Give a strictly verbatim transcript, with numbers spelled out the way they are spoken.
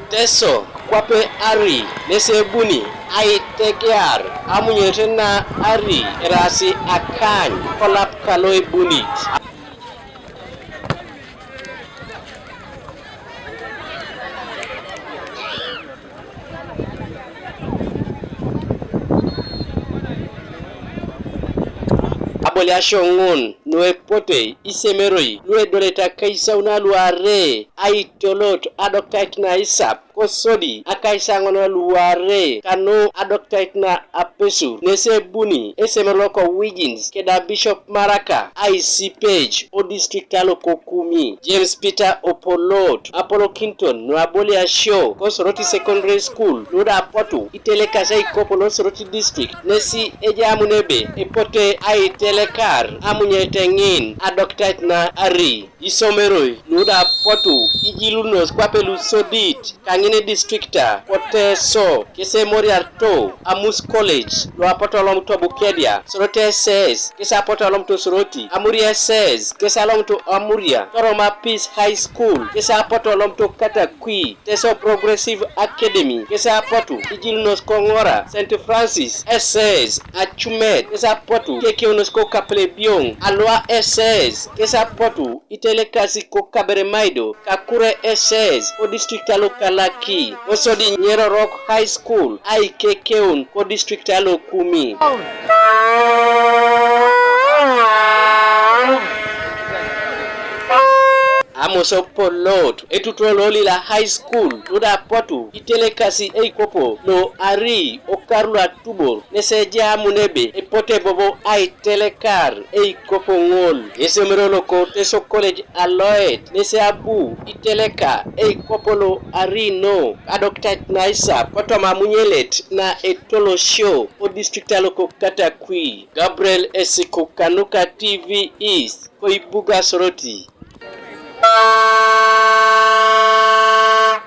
Teso kwape ari nesi ebuni aitegear amunyet na ari eraasi akany kolap kalo ebunit. Aboliasio ŋun nuepote isemeroi luedolete akaisauni luarei aitolot adoktait na isap kosodi akaisaŋon luarei kanu adoktait na apesur nesi ebuni esemero loko Wiggins keda Bishop Maraka aisipej odistrict aloko Kumi. James Peter Opolot apolokiniton nuaboliasio ko Soroti Secondary School nuda apotu itelekasi aikopo lo Soroti District nesi ejamun ebe epote aitelekar amunyet ŋin adoktait na ari. Isomeroi nuda apotu ijilunos kwape lusodit kaŋin distrikta ko Teso kes emoriarito Amus College lo apotu alomuto Bukedea, Soroti S S kes apotu alomuto Soroti, Amuri S S kes alomuto Amuria, Toroma Peace High School kes apotu alomuto Katakwi, Teso Progressive Academy kes apotu ijilunos ko Ŋora, Saint Francis S S Acumet kes apotu ikekeunos ko Kapelebioŋ, Alua S S kes apotu itelekasi ko Kaberamaido, Kakure S S ko district alo Kalaki, kosodi Nyerorok High School aikekeun ko district alo Kumi. Amos Opolot etutuo lo Lila High School nuda apotu itelekasi eikopo lo ari okar luatubor nesi ejamun ebe epote bobo aitelekar eikopo ŋol. Esomero loko Teso College Aloet nesi abu iteleka eikopo lo ari no adoktait na isap kotoma amunyelet na etolosio o district aloko Katakwi. Gabriel Esiku kanuka T V East koibuga Soroti.